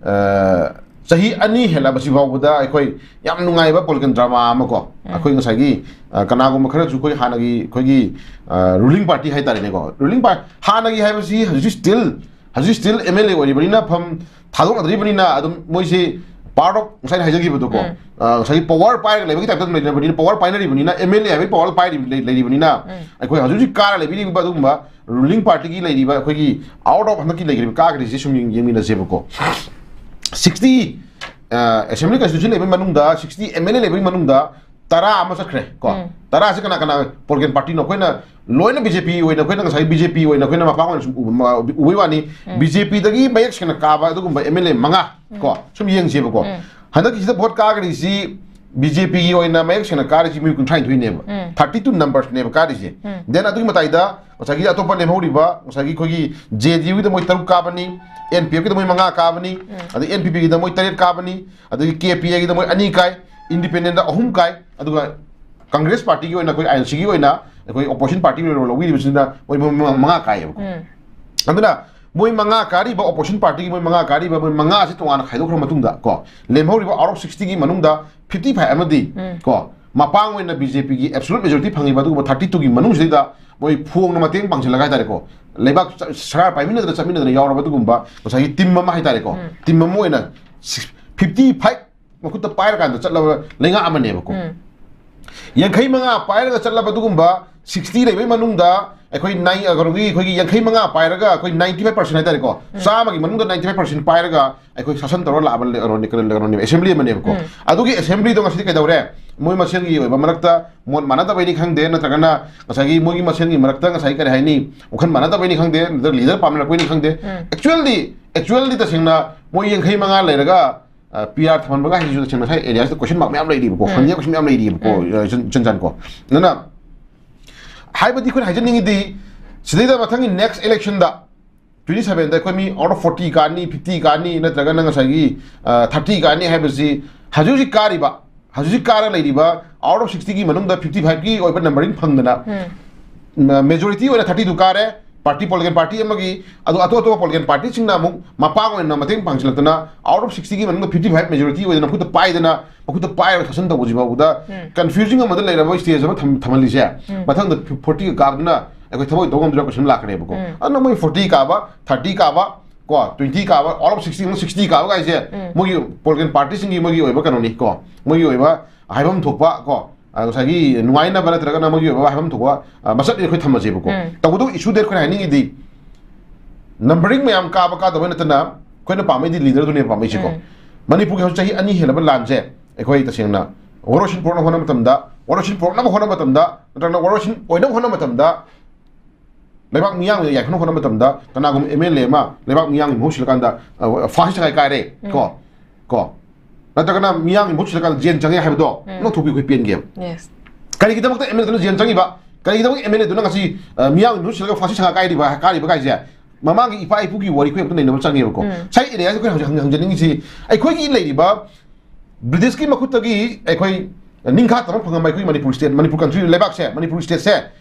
ꯑ, ꯆꯍꯤ ꯑꯅꯤ ꯍꯦꯜꯂꯕꯁꯤ ꯐꯥꯎꯕꯗ ꯑꯩꯈꯣꯏ ꯌꯥꯝ ꯅꯨꯡꯉꯥꯏꯕ political drama ꯑꯃ ꯀꯣ, ꯎꯝ. ꯑꯩꯈꯣꯏ ꯉꯁꯥꯏꯒꯤ, ꯑ, ꯀꯅꯥꯒꯨꯝꯕ ꯈꯔꯁꯨ ꯑꯩꯈꯣꯏ ꯍꯥꯟꯅꯒꯤ ꯑꯩꯈꯣꯏꯒꯤ, ꯑ, ruling party ꯍꯥꯏꯇꯥꯔꯦꯅꯦꯀꯣ, ruling party ꯍꯥꯟꯅꯒꯤ ꯍꯥꯏꯕꯁꯤ ꯍꯧꯖꯤꯛ still, ꯍꯧꯖꯤꯛ still MLA ꯑꯣꯏꯔꯤꯕꯅꯤꯅ ꯐꯝ ꯊꯥꯗꯣꯛꯅꯗ꯭ꯔꯤꯕꯅꯤꯅ ꯑꯗꯨꯝ ꯃꯣꯏꯁꯤ part of ꯉꯁꯥꯏꯅ ꯍꯥꯏꯖꯈꯤꯕꯗꯣꯀꯣ, ꯎꯝ. ꯑ, ꯉꯁꯥꯏꯒꯤ power ꯄꯥꯏꯔꯒ ꯂꯩꯕꯒꯤ type ꯇ ꯑꯗꯨꯝ ꯂꯩꯔꯕꯅꯤꯅ, power ꯄꯥꯏꯅꯔꯤꯕꯅꯤꯅ, MLA ꯍꯥꯏꯕꯒꯤ power ꯄꯥꯏꯔꯤ-, ꯂꯩ-, ꯂꯩꯔꯤꯕꯅꯤꯅ, ꯎꯝ. ꯑꯩꯈꯣꯏ ꯍꯧꯖꯤꯛ ꯍꯧꯖꯤꯛ ꯀꯥꯔ ꯂꯩꯕꯤꯔꯤꯕ ꯑꯗꯨꯒꯨꯝꯕ ruling party ꯒꯤ ꯂꯩꯔꯤꯕ ꯑꯩꯈꯣꯏꯒꯤ out of ꯍꯟꯗꯛꯀꯤ ꯂꯩꯔꯤꯕ ꯀꯥꯈ꯭ꯔꯤꯁꯦ ꯁꯨꯝ ꯌꯦꯡ-, ꯌꯦꯡꯃꯤꯟꯅꯁꯦꯕꯀꯣ꯫ Sixty, ꯑ, assembly constituency ꯂꯩꯕꯒꯤ ꯃꯅꯨꯡꯗ sixty MLA ꯂꯩꯕꯒꯤ ꯃꯅꯨꯡꯗ ꯇꯔꯥ ꯑꯃ ꯆꯠꯈ꯭ꯔꯦ ꯀꯣ꯫ ꯎꯝ. ꯇꯔꯥꯁꯦ ꯀꯅꯥ ꯀꯅꯥ political party ꯅꯣ? ꯑꯩꯈꯣꯏꯅ ꯂꯣꯏꯅ BJP ꯑꯣꯏꯅ, ꯑꯩꯈꯣꯏꯅ ꯉꯁꯥꯏ BJP ꯑꯣꯏꯅ ꯑꯩꯈꯣꯏꯅ ꯃꯄꯥꯡ ꯑꯣꯏꯅ ꯁꯨꯝ ꯎꯕ ꯃ-, ꯎꯕꯩ ꯋꯥꯅꯤ꯫ ꯎꯝ. BJP ꯗꯒꯤ ꯃꯌꯦꯛ ꯁꯦꯡꯅ ꯀꯥꯕ ꯑꯗꯨꯒꯨꯝꯕ MLA ꯃꯉꯥ ꯀꯣ, ꯎꯝ. ꯁꯨꯝ ꯌꯦꯡꯁꯦꯕꯀꯣ꯫ ꯎꯝ. ꯍꯟꯗꯛꯀꯤꯁꯤꯗ vote ꯀꯥꯈ꯭ꯔꯤꯁꯤ BJP ꯒꯤ ꯑꯣꯏꯅ ꯃꯌꯦꯛ ꯁꯦꯡꯅ ꯀꯥꯔꯤꯁꯤ ꯃꯤ ꯀꯨꯟꯊ꯭ꯔꯥꯅꯤꯊꯣꯏꯅꯦꯕ꯫ ꯎꯝ. Thirty two numbers ꯅꯦꯕ ꯀꯥꯔꯤꯁꯦ꯫ ꯎꯝ. Then ꯑꯗꯨꯒꯤ ꯃꯇꯥꯏꯗ ꯉꯁꯥꯏꯒꯤ ꯑꯇꯣꯞꯄ ꯂꯦꯝꯍꯧꯔꯤꯕ ꯉꯁꯥꯏꯒꯤ ꯑꯩꯈꯣꯏꯒꯤ JDU ꯒꯤꯗ ꯃꯣꯏ ꯇꯔꯨꯛ ꯀꯥꯕꯅꯤ, NPF ꯀꯤꯗ ꯃꯣꯏ ꯃꯉꯥ ꯀꯥꯕꯅꯤ, ꯎꯝ. ꯑꯗꯩ NPP ꯒꯤꯗ ꯃꯣꯏ ꯇꯔꯦꯠ ꯀꯥꯕꯅꯤ, ꯑꯗꯒꯤ KPA ꯒꯤꯗ ꯃꯣꯏ ꯑꯅꯤ ꯀꯥꯏ, Independent ꯗ ꯑꯍꯨꯝ ꯀꯥꯏ, ꯑꯗꯨꯒ Congress party ꯒꯤ ꯑꯣꯏꯅ ꯑꯩꯈꯣꯏ INC ꯒꯤ ꯑꯣꯏꯅ ꯑꯩꯈꯣꯏ opposition party ꯒꯤ ꯑꯣꯏꯅ ꯂꯧꯕꯤꯔꯤꯕꯁꯤꯅ ꯃꯣꯏ ꯃ-, ꯃ-, ꯃꯉꯥ ꯀꯥꯏꯌꯦꯕꯀꯣ꯫ ꯎꯝ. ꯑꯗꯨꯅ ꯃꯣꯏ ꯃꯉꯥ ꯀꯥꯔꯤꯕ, opposition party ꯒꯤ ꯃꯣꯏ ꯃꯉꯥ ꯀꯥꯔꯤꯕ, ꯃꯣꯏ ꯃꯉꯥꯁꯤ ꯇꯣꯉꯥꯟꯅ ꯈꯥꯏꯗꯣꯛꯈ꯭ꯔ ꯃꯇꯨꯡꯗ ꯀꯣ, ꯂꯦꯝꯍꯧꯔꯤꯕ out of sixty ꯒꯤ ꯃꯅꯨꯡꯗ fifty five ꯑꯃꯗꯤ ꯎꯝ꯫ ꯀꯣ, ꯃꯄꯥꯡ ꯑꯣꯏꯅ BJP ꯒꯤ absolute majority ꯐꯪꯉꯤꯕ ꯑꯗꯨꯒꯨꯝꯕ thirty two ꯒꯤ ꯃꯅꯨꯡꯁꯤꯗꯩꯗ ꯃꯣꯏ ꯐꯣꯡꯅ ꯃꯇꯦꯡ ꯄꯥꯡꯁꯤꯜꯂꯒ ꯍꯥꯏꯇꯥꯔꯦꯀꯣ, ꯂꯩꯕꯥꯛ ꯆ-, ꯁꯔꯀꯥꯔ ꯄꯥꯏꯃꯤꯟꯅꯗꯅ ꯆꯠꯃꯤꯟꯅꯗꯅ ꯌꯥꯎꯔꯕ ꯑꯗꯨꯒꯨꯝꯕ ꯉꯁꯥꯏꯒꯤ team ꯑꯃ ꯍꯥꯏꯇꯥꯔꯦꯀꯣ, ꯎꯝ꯫ Team ꯑꯃ ꯑꯣꯏꯅ six, fifty five ꯃꯈꯨꯠꯇ ꯄꯥꯏꯔꯀꯥꯟꯗ ꯆꯠꯂꯕ ꯂꯩꯉꯥꯛ ꯑꯃꯅꯦꯕꯀꯣ꯫ ꯎꯝ꯫ ꯌꯥꯡꯈꯩ ꯃꯉꯥ ꯄꯥꯏꯔꯒ ꯆꯠꯂꯕ ꯑꯗꯨꯒꯨꯝꯕ sixty ꯂꯩꯕꯩ ꯃꯅꯨꯡꯗ ꯑꯩꯈꯣꯏ nine, ꯑ, ꯀꯩꯅꯣꯒꯤ, ꯑꯩꯈꯣꯏꯒꯤ ꯌꯥꯡꯈꯩ ꯃꯉꯥ ꯄꯥꯏꯔꯒ ꯑꯩꯈꯣꯏ ninety five percent ꯍꯥꯏꯇꯥꯔꯦꯀꯣ, ꯎꯝ꯫ ꯆꯥꯝꯃꯒꯤ ꯃꯅꯨꯡꯗ ninety five percent ꯄꯥꯏꯔꯒ ꯑꯩꯈꯣꯏ ꯁꯥꯁꯟ ꯇꯧꯔ ꯂꯥꯛꯑꯕ ꯀꯩꯅꯣꯅꯦ, ꯀꯩꯅꯣꯅꯦꯕ, assembly ꯑꯃꯅꯦꯕꯀꯣ꯫ ꯎꯝ꯫ ꯑꯗꯨꯒꯤ assembly ꯗꯣ ꯉꯁꯤꯗꯤ ꯀꯩꯗꯧꯔꯦ? ꯃꯣꯏ ꯃꯁꯦꯟꯒꯤ ꯑꯣꯏꯕ ꯃꯔꯛꯇ ꯃꯣꯠ ꯃꯥꯟꯅꯗꯕꯩꯅꯤ ꯈꯪꯗꯦ, ꯅꯠꯇ꯭ꯔꯒꯅ ꯉꯁꯥꯏꯒꯤ ꯃꯣꯏꯒꯤ ꯃꯁꯦꯟꯒꯤ ꯃꯔꯛꯇ ꯉꯁꯥꯏ ꯀꯔꯤ ꯍꯥꯏꯅꯤ, ꯋꯥꯈꯜ ꯃꯥꯟꯅꯗꯕꯩꯅꯤ ꯈꯪꯗꯦ, ꯅꯠꯇ꯭ꯔꯒ leader ꯄꯥꯝꯅꯔꯛꯄꯩꯅꯤ ꯈꯪꯗꯦ꯫ ꯎꯝ꯫ Actually, actually ꯇꯁꯦꯡꯅ ꯃꯣꯏ ꯌꯥꯡꯈꯩ ꯃꯉꯥ ꯂꯩꯔꯒ, ꯑ, PR ꯊꯝꯍꯟꯕꯒ ꯍꯥꯏꯁꯤꯁꯨ ꯇꯁꯦꯡꯅ ꯉꯁꯥꯏ areas ꯗ question mark ꯃꯌꯥꯝ ꯂꯩꯔꯤꯕꯀꯣ, ꯎꯝ꯫ ꯍꯪꯅꯤꯡꯉꯥꯏ question ꯃꯌꯥꯝ ꯂꯩꯔꯤꯕꯀꯣ, ꯎꯝ꯫ ꯑ, ꯏꯆꯟ, ꯏꯆꯟ ꯆꯟꯀꯣ꯫ ꯑꯗꯨꯅ ꯍꯥꯏꯕꯗꯤ ꯑꯩꯈꯣꯏꯅ ꯍꯥꯏꯖꯅꯤꯡꯉꯤꯗꯤ, ꯁꯤꯗꯩꯗ ꯃꯊꯪꯒꯤ next election ꯗ twenty seven ꯗ ꯑꯩꯈꯣꯏ ꯃꯤ out of forty ꯀꯥꯅꯤ, fifty ꯀꯥꯅꯤ, ꯅꯠꯇ꯭ꯔꯒꯅ ꯉꯁꯥꯏꯒꯤ, ꯑ, thirty ꯀꯥꯅꯤ ꯍꯥꯏꯕꯁꯤ ꯍꯧꯖꯤꯛ ꯍꯧꯖꯤꯛ ꯀꯥꯔꯤꯕ, ꯍꯧꯖꯤꯛ ꯍꯧꯖꯤꯛ ꯀꯥꯔ ꯂꯩꯔꯤꯕ out of sixty ꯒꯤ ꯃꯅꯨꯡꯗ fifty five ꯀꯤ ꯑꯣꯏꯕ numbering ꯐꯪꯗꯅ, ꯎꯝ꯫ ꯃ-, majority ꯑꯣꯏꯅ thirty two ꯀꯥꯔꯦ, party, political party ꯑꯃꯒꯤ, ꯑꯗꯣ ꯑꯇꯣꯞ ꯑꯇꯣꯞꯄ political party ꯁꯤꯡꯅ ꯑꯃꯨꯛ ꯃꯄꯥꯡ ꯑꯣꯏꯅ ꯃꯇꯦꯡ ꯄꯥꯡꯁꯤꯜꯂꯛꯇꯅ out of sixty ꯒꯤ ꯃꯅꯨꯡꯗ fifty five majority ꯑꯣꯏꯗꯅ ꯃꯈꯨꯠꯇ ꯄꯥꯏꯗꯅ, ꯃꯈꯨꯠꯇ ꯄꯥꯏꯔꯒ ꯁꯥꯁꯟ ꯇꯧꯕꯁꯤ ꯐꯥꯎꯕꯗ ꯎꯝ꯫ Confusing ꯑꯃꯗ ꯂꯩꯔꯕ stage ꯑꯃ ꯊꯝ-, ꯊꯝꯍꯜꯂꯤꯁꯦ꯫ ꯎꯝ꯫ ꯃꯊꯪꯗ forty ꯒ ꯀꯥꯕꯗꯨꯅ ꯑꯩꯈꯣꯏ ꯊꯕꯛ ꯇꯧ ꯉꯝꯗ꯭ꯔꯥ question ꯂꯥꯛꯀꯅꯦꯕꯀꯣ꯫ ꯎꯝ꯫ ꯑꯗꯨꯅ ꯃꯣꯏ forty ꯀꯥꯕ, thirty ꯀꯥꯕ, ꯀꯣ, twenty ꯀꯥꯕ, out of sixty ꯑꯃꯨꯛ sixty ꯀꯥꯕ ꯀꯥꯏꯁꯦ ꯎꯝ꯫ ꯃꯣꯏꯒꯤ political party ꯁꯤꯡꯒꯤ ꯃꯣꯏꯒꯤ ꯑꯣꯏꯕ ꯀꯩꯅꯣꯅꯤ ꯀꯣ, ꯃꯣꯏꯒꯤ ꯑꯣꯏꯕ ꯍꯥꯏꯐꯝ ꯊꯣꯛꯄ ꯀꯣ, ꯑ, ꯉꯁꯥꯏꯒꯤ ꯅꯨꯡꯉꯥꯏꯅꯕ ꯅꯠꯇ꯭ꯔꯒꯅ ꯃꯣꯏꯒꯤ ꯑꯣꯏꯕ ꯍꯥꯏꯐꯝ ꯊꯣꯛꯄ, ꯑ, ꯃꯆꯠꯅꯤ ꯑꯩꯈꯣꯏ ꯊꯝꯃꯁꯦꯕꯀꯣ꯫ ꯎꯝ꯫ ꯇꯧꯕꯇꯕꯨ issue ꯗꯤ ꯑꯩꯈꯣꯏꯅ ꯍꯥꯏꯅꯤꯡꯉꯤꯗꯤ numbering ꯃꯌꯥꯝ ꯀꯥꯕ ꯀꯥꯗꯕ ꯅꯠꯇꯅ ꯑꯩꯈꯣꯏꯅ ꯄꯥꯝꯃꯩꯗꯤ leader ꯗꯨꯅꯦꯕ ꯄꯥꯝꯃꯩꯁꯦꯀꯣ꯫ ꯎꯝ꯫ ꯃꯅꯤꯄꯨꯔꯒꯤ ꯍꯧꯖꯤꯛ ꯆꯍꯤ ꯑꯅꯤ ꯍꯦꯜꯂꯕ ꯂꯥꯟꯁꯦ ꯑꯩꯈꯣꯏ ꯇꯁꯦꯡꯅ ꯋꯥꯔꯣꯏꯁꯤꯟ ꯄꯨꯔꯛꯅꯕ ꯍꯣꯠꯅꯕ ꯃꯇꯝꯗ, ꯋꯥꯔꯣꯏꯁꯤꯟ ꯄꯨꯔꯛꯅꯕ ꯍꯣꯠꯅꯕ ꯃꯇꯝꯗ, ꯅꯠꯇ꯭ꯔꯒꯅ ꯋꯥꯔꯣꯏꯁꯤꯟ ꯑꯣꯏꯅꯕ ꯍꯣꯠꯅꯕ ꯃꯇꯝꯗ, ꯂꯩꯕꯥꯛ ꯃꯤꯌꯥꯝꯒꯤ ꯌꯥꯏꯐꯅꯕ ꯍꯣꯠꯅꯕ ꯃꯇꯝꯗ ꯀꯅꯥꯒꯨꯝꯕ MLA ꯑꯃ ꯂꯩꯕꯥꯛ ꯃꯤꯌꯥꯝꯒꯤ ꯃꯍꯨꯠ ꯁꯤꯜꯂꯀꯥꯟꯗ, ꯑ, ꯐꯥꯁꯤ ꯁꯉꯥꯏ ꯀꯥꯏꯔꯦ, ꯎꯝ꯫ ꯀꯣ, ꯀꯣ, ꯅꯠꯇ꯭ꯔꯒꯅ ꯃꯤꯌꯥꯝꯒꯤ ꯃꯍꯨꯠ ꯁꯤꯜꯂꯀꯥꯟꯗ ꯖꯦꯜ ꯆꯪꯉꯦ ꯍꯥꯏꯕꯗꯣ ꯎꯝ꯫ ꯂꯧꯊꯣꯛꯄꯤ ꯑꯩꯈꯣꯏ ꯄꯦꯟꯒꯦꯕ꯫ Yes꯫ ꯀꯔꯤꯒꯤꯗꯃꯛꯇ MLA ꯗꯨꯅ ꯖꯦꯜ ꯆꯪꯉꯤꯕ? ꯀꯔꯤꯒꯤꯗꯃꯛꯇ MLA ꯗꯨꯅ ꯉꯁꯤ, ꯑ, ꯃꯤꯌꯥꯝꯒꯤ ꯃꯍꯨꯠ ꯁꯤꯜꯂꯒ ꯐꯥꯁꯤ ꯁꯉꯥꯏ ꯀꯥꯏꯔꯤꯕ, ꯀꯥꯔꯤꯕ ꯀꯥꯏꯁꯦ? ꯃꯃꯥꯡꯒꯤ ꯏꯄꯥ ꯏꯄꯨꯒꯤ ꯋꯥꯔꯤ ꯑꯩꯈꯣꯏ ꯑꯝꯇ ꯅꯩꯅꯕ ꯆꯪꯉꯦꯕꯀꯣ꯫ ꯎꯝ꯫ ꯉꯁꯥꯏ area ꯁꯦ ꯑꯩꯈꯣꯏ ꯍꯧꯖꯤꯛ ꯍꯪ-, ꯍꯪꯖꯅꯤꯡꯉꯤꯁꯤ, ꯑꯩꯈꯣꯏꯒꯤ ꯂꯩꯔꯤꯕ ꯕ꯭ꯔꯤꯇꯤꯁꯀꯤ ꯃꯈꯨꯠꯇꯒꯤ ꯑꯩꯈꯣꯏ ꯅꯤꯡꯈꯥ ꯇꯝꯕ ꯐꯪꯉꯝꯕ ꯑꯩꯈꯣꯏ ꯃꯅꯤꯄꯨꯔ state, ꯃꯅꯤꯄꯨꯔ country ꯂꯩꯕꯥꯛꯁꯦ, ꯃꯅꯤꯄꯨꯔ state ꯁꯦ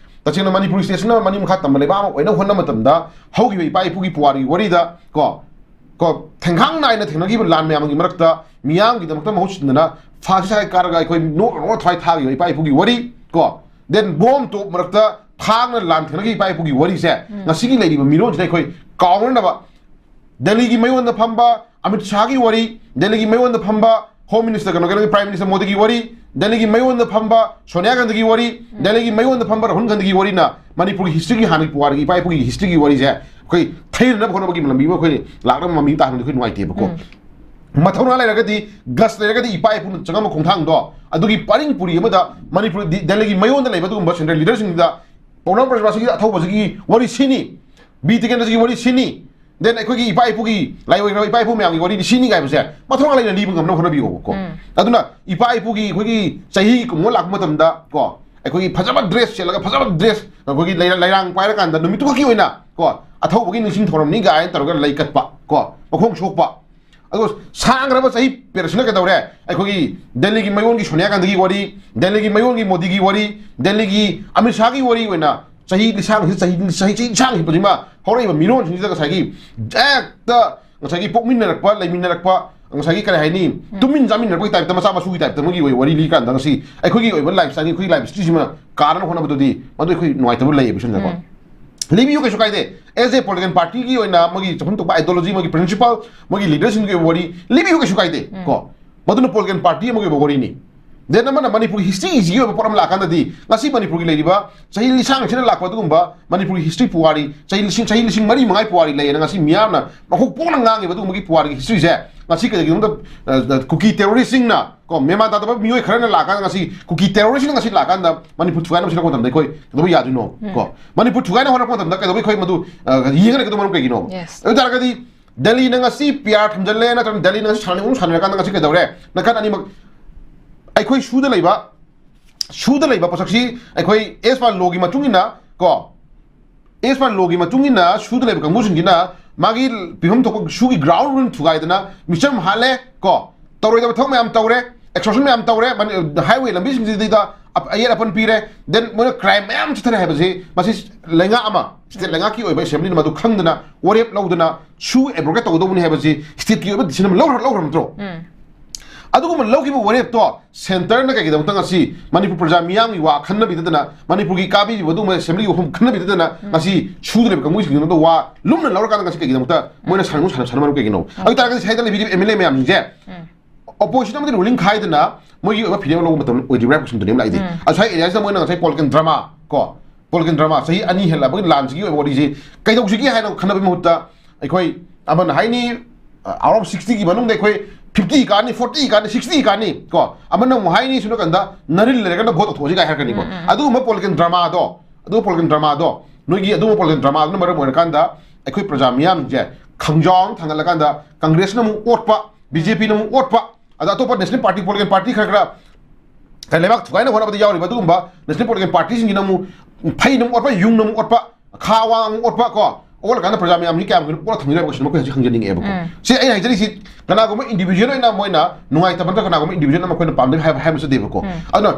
ꯇꯁꯦꯡꯅ ꯃꯅꯤꯄꯨꯔꯤ ꯁ꯭ꯇꯦꯠꯁꯤꯅ ꯃꯅꯤꯡ ꯃꯈꯥ ꯇꯝꯕ ꯂꯩꯕꯥꯛ ꯑꯃ ꯑꯣꯏꯅꯕ ꯍꯣꯠꯅꯕ ꯃꯇꯝꯗ ꯍꯧꯈꯤꯕ ꯏꯄꯥ ꯏꯄꯨꯒꯤ ꯄꯨꯋꯥꯔꯤꯒꯤ ꯋꯥꯔꯤꯗ ꯀꯣ, ꯀꯣ, ꯊꯦꯡꯈꯥꯡ ꯅꯥꯏꯅ ꯊꯦꯡꯅꯈꯤꯕ ꯂꯥꯟ ꯃꯌꯥꯝꯒꯤ ꯃꯔꯛꯇ ꯃꯤꯌꯥꯝꯒꯤꯗꯃꯛꯇ ꯃꯍꯨꯠ ꯁꯤꯟꯗꯅ ꯐꯥꯁꯤꯁ ꯍꯥꯏ ꯀꯥꯔꯒ ꯑꯩꯈꯣꯏ ꯅꯣꯛ ꯅꯣꯛ ꯊꯋꯥꯏ ꯊꯥꯈꯤꯕ ꯏꯄꯥ ꯏꯄꯨꯒꯤ ꯋꯥꯔꯤ ꯀꯣ, then ꯕꯣꯝ ꯇꯣꯞ ꯃꯔꯛꯇ ꯊꯥꯡꯅ ꯂꯥꯟ ꯊꯦꯡꯅꯈꯤꯕ ꯏꯄꯥ ꯏꯄꯨꯒꯤ ꯋꯥꯔꯤꯁꯦ ꯎꯝ꯫ ꯉꯁꯤꯒꯤ ꯂꯩꯔꯤꯕ ꯃꯤꯔꯣꯟꯁꯤꯗ ꯑꯩꯈꯣꯏ ꯀꯥꯎꯅꯅꯕ ꯗꯦꯜꯂꯤꯒꯤ ꯃꯌꯣꯟꯗ ꯐꯝꯕ ꯑꯃꯤꯠ ꯁꯥꯍꯒꯤ ꯋꯥꯔꯤ, ꯗꯦꯜꯂꯤꯒꯤ ꯃꯌꯣꯟꯗ ꯐꯝꯕ ꯍꯣꯝ ꯃꯤꯅꯤꯁꯇꯔ, ꯀꯩꯅꯣ, ꯀꯩꯅꯣꯒꯤ ꯄ꯭ꯔꯥꯏꯝ ꯃꯤꯅꯤꯁꯇꯔ ꯃꯣꯗꯤꯒꯤ ꯋꯥꯔꯤ, ꯗꯦꯜꯂꯤꯒꯤ ꯃꯌꯣꯟꯗ ꯐꯝꯕ ꯁꯣꯅꯤꯌꯥ ꯒꯥꯟꯙꯤꯒꯤ ꯋꯥꯔꯤ, ꯎꯝ꯫ ꯗꯦꯜꯂꯤꯒꯤ ꯃꯌꯣꯟꯗ ꯐꯝꯕ ꯔꯥꯍꯨꯜ ꯒꯥꯟꯙꯤꯒꯤ ꯋꯥꯔꯤꯅ ꯃꯅꯤꯄꯨꯔꯒꯤ ꯍꯤꯁꯇ꯭ꯔꯤꯒꯤ, ꯍꯥꯟꯅꯒꯤ ꯄꯨꯋꯥꯔꯤꯒꯤ ꯏꯄꯥ ꯏꯄꯨꯒꯤ ꯍꯤꯁꯇ꯭ꯔꯤꯒꯤ ꯋꯥꯔꯤꯁꯦ ꯑꯩꯈꯣꯏ ꯊꯩꯅꯅꯕ ꯍꯣꯠꯅꯕꯒꯤ ꯂꯝꯕꯤ ꯑꯃ ꯑꯩꯈꯣꯏ ꯂꯥꯛꯅꯕ ꯃꯃꯤ ꯇꯥꯍꯟꯕꯗ ꯑꯩꯈꯣꯏ ꯅꯨꯡꯉꯥꯏꯇꯦꯕꯀꯣ꯫ ꯎꯝ꯫ ꯃꯊꯧꯅꯥ ꯂꯩꯔꯒꯗꯤ, ꯒꯁ ꯂꯩꯔꯒꯗꯤ ꯏꯄꯥ ꯏꯄꯨꯅ ꯆꯪꯉꯝꯕ ꯈꯣꯡꯊꯥꯡꯗꯣ, ꯑꯗꯨꯒꯤ ꯄꯔꯤꯡ ꯄꯨꯔꯤ ꯑꯃꯗ ꯃꯅꯤꯄꯨꯔ, ꯗꯤ-, ꯗꯦꯜꯂꯤꯒꯤ ꯃꯌꯣꯟꯗ ꯂꯩꯕ ꯑꯗꯨꯒꯨꯝꯕ ꯁꯦꯟꯇ꯭ꯔꯦꯜ ꯂꯤꯗꯔꯁꯤꯡꯗꯨꯗ ꯄꯥꯎꯅꯥ ꯕ꯭ꯔꯖꯕꯥꯁꯤꯒꯤ ꯑꯊꯧꯕꯁꯤꯒꯤ ꯋꯥꯔꯤ ꯁꯤꯅꯤ, ꯕꯤ ꯇꯤꯀꯦꯟꯗ꯭ꯔꯖꯤꯒꯤ ꯋꯥꯔꯤ ꯁꯤꯅꯤ, then ꯑꯩꯈꯣꯏꯒꯤ ꯏꯄꯥ ꯏꯄꯨꯒꯤ ꯂꯥꯏꯑꯣꯏꯈ꯭ꯔꯕ ꯏꯄꯥ ꯏꯄꯨ ꯃꯌꯥꯝꯒꯤ ꯋꯥꯔꯤꯗꯤ ꯁꯤꯅꯤ ꯍꯥꯏꯕꯁꯦ ꯃꯊꯧꯅꯥ ꯂꯩꯅ ꯂꯤꯕ ꯉꯝꯅꯕ ꯍꯣꯠꯅꯕꯤꯌꯣꯕꯀꯣ꯫ ꯎꯝ꯫ ꯑꯗꯨꯅ ꯏꯄꯥ ꯏꯄꯨꯒꯤ ꯑꯩꯈꯣꯏꯒꯤ ꯆꯍꯤ ꯀꯨꯟꯃꯉꯥ ꯂꯥꯛꯄ ꯃꯇꯝꯗ ꯀꯣ, ꯑꯩꯈꯣꯏꯒꯤ ꯐꯖꯕ ꯗ꯭ꯔꯦꯁ ꯁꯦꯠꯂꯒ, ꯐꯖꯕ ꯗ꯭ꯔꯦꯁ ꯑꯩꯈꯣꯏꯒꯤ ꯂꯩꯔ-, ꯂꯩꯔꯥꯡ ꯄꯥꯏꯔꯀꯥꯟꯗ ꯅꯨꯃꯤꯠꯇꯨꯈꯛꯀꯤ ꯑꯣꯏꯅ ꯀꯣ, ꯑꯊꯧꯕꯒꯤ ꯅꯤꯡꯁꯤꯡ ꯊꯧꯔꯝꯅꯤ ꯀꯥꯏꯅ ꯇꯧꯔꯒ ꯂꯩ ꯀꯠꯄ ꯀꯣ, ꯃꯈꯣꯡ ꯁꯣꯛꯄ꯫ ꯑꯗꯣ ꯁꯥꯡꯈ꯭ꯔꯕ ꯆꯍꯤ ꯄꯦꯔꯁꯤꯅ ꯀꯩꯗꯧꯔꯦ? ꯑꯩꯈꯣꯏꯒꯤ ꯗꯦꯜꯂꯤꯒꯤ ꯃꯌꯣꯟꯒꯤ ꯁꯣꯅꯤꯌꯥ ꯒꯥꯟꯙꯤꯒꯤ ꯋꯥꯔꯤ, ꯗꯦꯜꯂꯤꯒꯤ ꯃꯌꯣꯟꯒꯤ ꯃꯣꯗꯤꯒꯤ ꯋꯥꯔꯤ, ꯗꯦꯜꯂꯤꯒꯤ ꯑꯃꯤꯠ ꯁꯥꯍꯒꯤ ꯋꯥꯔꯤ ꯑꯣꯏꯅ ꯆꯍꯤ ꯂꯤꯁꯥꯡꯁꯤ, ꯆꯍꯤ, ꯆꯍꯤ, ꯆꯍꯤ ꯂꯤꯁꯥꯡ ꯍꯤꯞꯄꯁꯤꯃ ꯍꯧꯔꯛꯏꯕ ꯃꯤꯔꯣꯟꯁꯤꯡꯁꯤꯗ ꯉꯁꯥꯏꯒꯤ ꯍꯦꯛꯇ ꯉꯁꯥꯏꯒꯤ ꯄꯣꯛꯃꯤꯟꯅꯔꯛꯄ, ꯂꯩꯃꯤꯟꯅꯔꯛꯄ, ꯉꯁꯥꯏꯒꯤ ꯀꯔꯤ ꯍꯥꯏꯅꯤ, ꯎꯝ꯫ ꯇꯨꯃꯤꯟ ꯆꯥꯃꯤꯟꯅꯔꯛꯄꯒꯤ ꯇꯥꯏꯞꯇ, ꯃꯆꯥ ꯃꯁꯨꯒꯤ ꯇꯥꯏꯞꯇ ꯑꯃꯒꯤ ꯑꯣꯏ-, ꯋꯥꯔꯤ ꯂꯤꯀꯥꯟꯗ ꯉꯁꯤ ꯑꯩꯈꯣꯏꯒꯤ ꯑꯣꯏꯕ ꯂꯥꯏꯐ ꯁ꯭ꯇꯥꯏꯜꯒꯤ, ꯑꯩꯈꯣꯏꯒꯤ ꯂꯥꯏꯐ ꯍꯤꯁꯇ꯭ꯔꯤꯁꯤꯃ ꯀꯥꯔꯅ ꯍꯣꯠꯅꯕꯗꯨꯗꯤ ꯃꯗꯨ ꯑꯩꯈꯣꯏ ꯅꯨꯡꯉꯥꯏꯇꯕ ꯂꯩꯌꯦꯕ ꯁꯤꯗꯀꯣ꯫ ꯎꯝ꯫ ꯂꯤꯕꯤꯌꯨ, ꯀꯩꯁꯨ ꯀꯥꯏꯗꯦ꯫ As a political party ꯒꯤ ꯑꯣꯏꯅ ꯃꯣꯏꯒꯤ ꯆꯥꯐꯝ ꯊꯣꯛꯄ ideology, ꯃꯣꯏꯒꯤ principle, ꯃꯣꯏꯒꯤ leader ꯁꯤꯡꯒꯤ ꯑꯣꯏꯕ ꯋꯥꯔꯤ ꯂꯤꯕꯤꯌꯨ, ꯀꯩꯁꯨ ꯀꯥꯏꯗꯦ꯫ ꯎꯝ꯫ ꯀꯣ, ꯃꯗꯨꯅ political party ꯑꯃꯒꯤ ꯑꯣꯏꯕ ꯋꯥꯔꯤꯅꯤ꯫ Then ꯑꯃꯅ ꯃꯅꯤꯄꯨꯔꯒꯤ history ꯁꯤꯒꯤ ꯑꯣꯏꯕ ꯄꯣꯠ ꯑꯃ ꯂꯥꯛꯀꯥꯟꯗꯗꯤ, ꯉꯁꯤ ꯃꯅꯤꯄꯨꯔꯒꯤ ꯂꯩꯔꯤꯕ ꯆꯍꯤ ꯂꯤꯁꯥꯡꯁꯤꯗ ꯂꯥꯛꯄ ꯑꯗꯨꯒꯨꯝꯕ ꯃꯅꯤꯄꯨꯔꯒꯤ history ꯄꯨꯋꯥꯔꯤ, ꯆꯍꯤ ꯂꯤꯁꯤꯡ, ꯆꯍꯤ ꯂꯤꯁꯤꯡ ꯃꯔꯤ ꯃꯉꯥꯒꯤ ꯄꯨꯋꯥꯔꯤ ꯂꯩꯌꯦꯅ ꯉꯁꯤ ꯃꯤꯌꯥꯝꯅ ꯃꯈꯣꯡ ꯄꯣꯛꯅ ꯉꯥꯡꯉꯤꯕ ꯑꯗꯨꯒꯨꯝꯕꯒꯤ ꯄꯨꯋꯥꯔꯤꯒꯤ history ꯁꯦ ꯉꯁꯤ ꯀꯩꯒꯤꯅꯣꯗ, ꯑ, ꯀꯨꯀꯤ terrorist ꯁꯤꯡꯅ ꯀꯣ, ꯃꯦꯃꯥꯟ ꯇꯥꯗꯕ ꯃꯤꯑꯣꯏ ꯈꯔꯅ ꯂꯥꯛꯀꯥꯟꯗ ꯉꯁꯤ ꯀꯨꯀꯤ terrorist ꯁꯤꯡꯅ ꯉꯁꯤ ꯂꯥꯛꯀꯥꯟꯗ ꯃꯅꯤꯄꯨꯔ ꯊꯨꯒꯥꯏꯅꯕ ꯁꯤꯜꯂꯛꯄ ꯃꯇꯝꯗ ꯑꯩꯈꯣꯏ ꯀꯩꯗꯧꯕ ꯌꯥꯗꯣꯏꯅꯣ? ꯎꯝ꯫ ꯀꯣ, ꯃꯅꯤꯄꯨꯔ ꯊꯨꯒꯥꯏꯅꯕ ꯍꯣꯠꯅꯔꯛꯄ ꯃꯇꯝꯗ ꯀꯩꯗꯧꯕ ꯑꯩꯈꯣꯏ ꯃꯗꯨ, ꯑ, ꯌꯦꯡꯉ ꯂꯩꯒꯗꯧꯕ ꯃꯔꯝ ꯀꯩꯒꯤꯅꯣ? Yes꯫ ꯑꯗꯨ ꯑꯣꯏ ꯇꯥꯔꯒꯗꯤ ꯗꯦꯜꯂꯤꯅ ꯉꯁꯤ PR ꯊꯝꯖꯜꯂꯦ, ꯅꯠꯇ꯭ꯔꯒ ꯗꯦꯜꯂꯤꯅ ꯉꯁꯤ ꯁꯥꯟꯅꯅꯤꯡꯕ ꯁꯥꯟꯅꯔꯀꯥꯟꯗ ꯉꯁꯤ ꯀꯩꯗꯧꯔꯦ? ꯅꯥꯀꯟ ꯑꯅꯤꯃꯛ ꯑꯩꯈꯣꯏ ꯁꯨꯗ ꯂꯩꯕ, ꯁꯨꯗ ꯂꯩꯕ ꯄꯣꯠꯁꯛꯁꯤ ꯑꯩꯈꯣꯏ as per law ꯒꯤ ꯃꯇꯨꯡ ꯏꯟꯅ, ꯀꯣ, as per law ꯒꯤ ꯃꯇꯨꯡ ꯏꯟꯅ ꯁꯨꯗ ꯂꯩꯕ ꯀꯥꯡꯕꯨꯁꯤꯡꯁꯤꯅ ꯃꯥꯒꯤ ꯄꯤꯐꯝ ꯊꯣꯛꯄ ꯁꯨꯒꯤ ground rule ꯊꯨꯒꯥꯏꯗꯅ ꯃꯤꯆꯝ ꯍꯥꯠꯂꯦ, ꯀꯣ, ꯇꯧꯔꯣꯏꯗꯕ ꯊꯕꯛ ꯃꯌꯥꯝ ꯇꯧꯔꯦ, extortion ꯃꯌꯥꯝ ꯇꯧꯔꯦ, ꯃꯅꯤ-, highway ꯂꯝꯕꯤꯁꯤꯡꯁꯤꯗ ꯑꯞ- ꯑꯌꯦꯠ ꯑꯄꯟ ꯄꯤꯔꯦ, then ꯃꯣꯏꯅ ꯀ꯭ꯔꯥꯏꯝ ꯃꯌꯥꯝ ꯆꯠꯊꯔꯦ ꯍꯥꯏꯕꯁꯤ, ꯃꯁꯤ ꯂꯩꯉꯥꯛ ꯑꯃ, ꯁ꯭ꯇꯦꯠ ꯂꯩꯉꯥꯛꯀꯤ ꯑꯣꯏꯕ ꯑꯦꯁꯦꯝꯕ꯭ꯂꯤꯅ ꯃꯗꯨ ꯈꯪꯗꯅ ꯋꯥꯔꯦꯞ ꯂꯧꯗꯅ ꯁꯨ ꯑꯦꯕ꯭ꯔꯣꯒꯦꯠ ꯇꯧꯒꯗꯧꯕꯅꯤ ꯍꯥꯏꯕꯁꯤ ꯁ꯭ꯇꯦꯠꯀꯤ ꯑꯣꯏꯕ ꯗꯤꯁꯤꯖꯟ ꯑꯃ ꯂꯧꯔ ꯂꯧꯈ꯭ꯔꯕ ꯅꯠꯇ꯭ꯔꯣ? ꯑꯗꯨꯒꯨꯝꯕ ꯂꯧꯈꯤꯕ ꯋꯥꯔꯦꯞꯇꯣ ꯁꯦꯟꯇꯔꯅ ꯀꯩꯒꯤꯗꯃꯛꯇ ꯉꯁꯤ ꯃꯅꯤꯄꯨꯔ ꯄ꯭ꯔꯖꯥ ꯃꯤꯌꯥꯝꯒꯤ ꯋꯥ ꯈꯟꯅꯕꯤꯗꯗꯅ, ꯃꯅꯤꯄꯨꯔꯒꯤ ꯀꯥꯕꯤꯔꯤꯕ ꯑꯗꯨꯒꯨꯝꯕ ꯑꯦꯁꯦꯝꯕ꯭ꯂꯤꯒꯤ ꯋꯥꯐꯝ ꯈꯟꯅꯕꯤꯗꯗꯅ ꯉꯁꯤ ꯁꯨꯗ꯭ꯔꯤꯕ ꯀꯥꯡꯕꯨꯁꯤꯡꯗꯨꯅ ꯋꯥ ꯂꯨꯝꯅ ꯂꯧꯔꯀꯥꯟꯗ ꯉꯁꯤ ꯀꯩꯒꯤꯗꯃꯛꯇ ꯃꯣꯏꯅ ꯁꯥꯟꯅꯅꯨ ꯁꯥꯟꯅ ꯁꯥꯟꯅꯕꯅꯣ ꯀꯩꯒꯤꯅꯣ? ꯑꯗꯨ ꯑꯣꯏꯇꯥꯔꯒꯗꯤ ꯁꯤꯗ ꯂꯩꯕꯤꯔꯤꯕ ꯑꯦꯝ ꯑꯦꯜ ꯑꯦ ꯃꯌꯥꯝꯁꯤꯡꯁꯦ ꯑꯣꯄꯣꯖꯤꯁꯟ ꯑꯃꯗꯤ ꯔꯨꯂꯤꯡ ꯈꯥꯏꯗꯅ ꯃꯣꯏꯒꯤ ꯑꯣꯏꯕ ꯐꯤꯔꯦꯞ ꯂꯧꯕ ꯃꯇꯝ ꯑꯣꯏꯗ꯭ꯔꯤꯕ꯭ꯔꯥ ꯍꯥꯏꯕ ꯀꯣꯏꯁꯟꯗꯨꯅꯦꯕ ꯂꯥꯛꯏꯗꯤ꯫ ꯎꯝ꯫ ꯉꯁꯥꯏ ꯑꯦꯔꯤꯌꯥꯁꯤꯗ ꯃꯣꯏꯅ ꯉꯁꯥꯏ ꯄꯣꯂꯤꯇꯤꯀꯦꯜ ꯗ꯭ꯔꯃꯥ ꯀꯣ, ꯄꯣꯂꯤꯇꯤꯀꯦꯜ ꯗ꯭ꯔꯃꯥ ꯆꯍꯤ ꯑꯅꯤ ꯍꯦꯜꯂꯛꯑꯕꯒꯤ ꯂꯥꯟꯁꯤꯒꯤ ꯑꯣꯏꯕ ꯋꯥꯔꯤꯁꯤ ꯀꯩꯗꯧꯁꯤꯒꯦ ꯍꯥꯏꯅ ꯈꯟꯅꯕꯒꯤ ꯃꯍꯨꯠꯇ ꯑꯩꯈꯣꯏ ꯑꯃꯅ ꯍꯥꯏꯅꯤ, ꯑꯥꯎꯠ ꯑꯣꯐ ꯁꯤꯛꯁꯇꯤꯒꯤ ꯃꯅꯨꯡꯗ ꯑꯩꯈꯣꯏ ꯐꯤꯐꯇꯤ ꯀꯥꯅꯤ, ꯐꯣꯔꯇꯤ ꯀꯥꯅꯤ, ꯁꯤꯛꯁꯇꯤ ꯀꯥꯅꯤ ꯀꯣ, ꯑꯃꯅ ꯑꯃꯨꯛ ꯍꯥꯏꯅꯤ ꯁꯣꯝ ꯅꯥꯀꯟꯗ ꯅꯔꯤꯜ ꯂꯩꯔꯒꯅ ꯚꯣꯠ ꯇꯧꯊꯣꯛꯑꯁꯤ ꯀꯥꯏ ꯍꯥꯏꯔꯛꯀꯅꯤꯀꯣ꯫ ꯎꯝ, ꯎꯝ꯫ ꯑꯗꯨꯒꯨꯝꯕ ꯄꯣꯂꯤꯇꯤꯀꯦꯜ ꯗ꯭ꯔꯃꯥꯗꯣ, ꯑꯗꯨꯒ ꯄꯣꯂꯤꯇꯤꯀꯦꯜ ꯗ꯭ꯔꯃꯥꯗꯣ, ꯅꯣꯏꯒꯤ ꯑꯗꯨꯒꯨꯝꯕ ꯄꯣꯂꯤꯇꯤꯀꯦꯜ ꯗ꯭ꯔꯃꯥꯗꯨꯅ ꯃꯔꯝ ꯑꯣꯏꯔꯀꯥꯟꯗ ꯑꯩꯈꯣꯏ ꯄ꯭ꯔꯖꯥ ꯃꯤꯌꯥꯝꯁꯦ ꯈꯪꯖꯥꯎ ꯑꯃ ꯊꯥꯡꯒꯠꯂꯀꯥꯟꯗ ꯀꯪꯒ꯭ꯔꯦꯁꯅ ꯑꯃꯨꯛ ꯑꯣꯠꯄ, ꯕꯤ ꯖꯦ ꯄꯤꯅ ꯑꯃꯨꯛ ꯑꯣꯠꯄ, ꯑꯗ ꯑꯇꯣꯞꯄ ꯅꯦꯁꯅꯦꯜ ꯄꯥꯔꯇꯤ, ꯄꯣꯂꯤꯇꯤꯀꯦꯜ ꯄꯥꯔꯇꯤ ꯈꯔ ꯈꯔ ꯀꯩ ꯂꯩꯕꯥꯛ ꯊꯨꯒꯥꯏꯅ ꯍꯣꯠꯅꯕꯗ ꯌꯥꯎꯔꯤꯕ ꯑꯗꯨꯒꯨꯝꯕ ꯅꯦꯁꯅꯦꯜ ꯄꯣꯂꯤꯇꯤꯀꯦꯜ ꯄꯥꯔꯇꯤꯁꯤꯡꯁꯤꯅ ꯑꯃꯨꯛ ꯐꯩꯅ ꯑꯃꯨꯛ ꯑꯣꯠꯄ, ꯌꯨꯡꯅ ꯑꯃꯨꯛ ꯑꯣꯠꯄ, ꯈꯥ ꯋꯥ ꯑꯃꯨꯛ ꯑꯣꯠꯄ ꯀꯣ, ꯑꯣꯠꯂꯀꯥꯟꯗ ꯄ꯭ꯔꯖꯥ ꯃꯌꯥꯝꯁꯤ ꯀꯌꯥꯝ ꯀꯨꯏꯅ ꯑꯣꯠꯂ ꯊꯝꯒꯗꯕ ꯀꯣꯏꯁꯟ ꯑꯃ ꯑꯩꯈꯣꯏ ꯍꯧꯖꯤꯛ ꯍꯪꯖꯅꯤꯡꯉꯦꯕꯀꯣ꯫ ꯎꯝ꯫ ꯁꯤ ꯑꯩꯅ ꯍꯥꯏꯖꯔꯤꯁꯤ ꯀꯅꯥꯒꯨꯝꯕ ꯏꯟꯗꯤꯕꯤꯖꯨꯋꯦꯜ ꯑꯣꯏꯅ ꯃꯣꯏꯅ ꯅꯨꯡꯉꯥꯏꯇꯕ ꯅꯠꯇ꯭ꯔꯒ ꯀꯅꯥꯒꯨꯝꯕ ꯏꯟꯗꯤꯕꯤꯖꯨꯋꯦꯜ ꯑꯃ ꯑꯩꯈꯣꯏꯅ ꯄꯥꯝꯗꯕ ꯍꯥꯏꯕ ꯍꯥꯏꯕꯁꯨ ꯅꯠꯇꯦꯕꯀꯣ꯫ ꯎꯝ꯫ ꯑꯗꯨꯅ